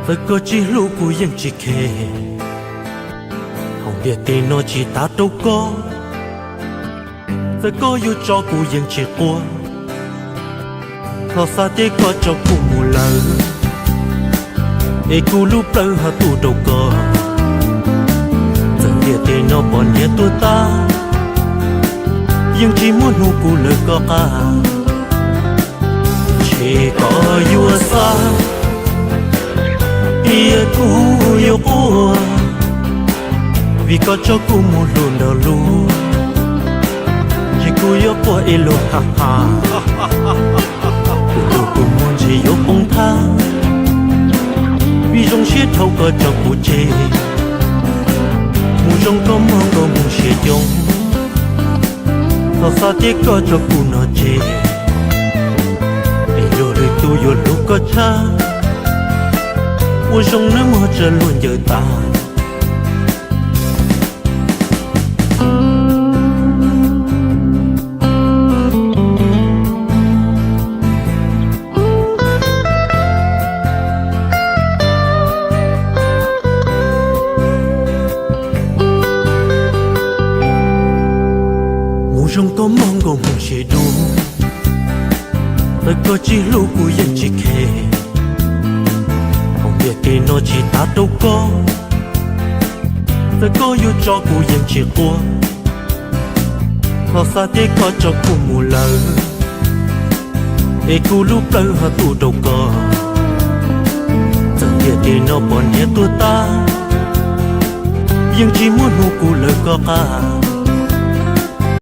Txawm koj tsis hlub kuv yeej tsis khe, hauv ntiaj teb no tsis tas rau koj. Txawm koj yuav tso kuv yeej tsis quaj, thov xav tias koj tso kuv mus lawm, es kuv lub plawv ho tu rau koj. Txawm ntiaj teb no pom niag tuag tag, yeej tsis muab hnub kuv lawv koj qab. Ntshe koj yuav xav tias kuv yuav quaj, vim koj tso kuv mus hlub nrog luag. Ntshe kuv yuav quaj es luag ha ha, kuv tus kua muag ntshe yuav poob thaj, vim zoo siab dhau koj tso kuv tseg. Mus zoo koj mog nkauj Hmoob siab coob, thov xav tias koj tso kuv nyob tseg, es luag lwm tus yuav hlub koj tshaj, ua zoo nawb mog tsam luag ncaws tas. Mus zoo koj mog nkauj Hmoob siab dub, txawm koj tsis hlub kuv yeej tsis khe, hauv ntiaj teb no tsis tas rau koj. Txawm koj yuav tso kuv yeej tsis quaj, thov xav tias koj tso kuv mus lawm, es kuv lub plawv ho tu rau koj. Txawm ntiaj teb no pom niag tuag tag, yeej tsis muab hnub kuv lawv koj qab.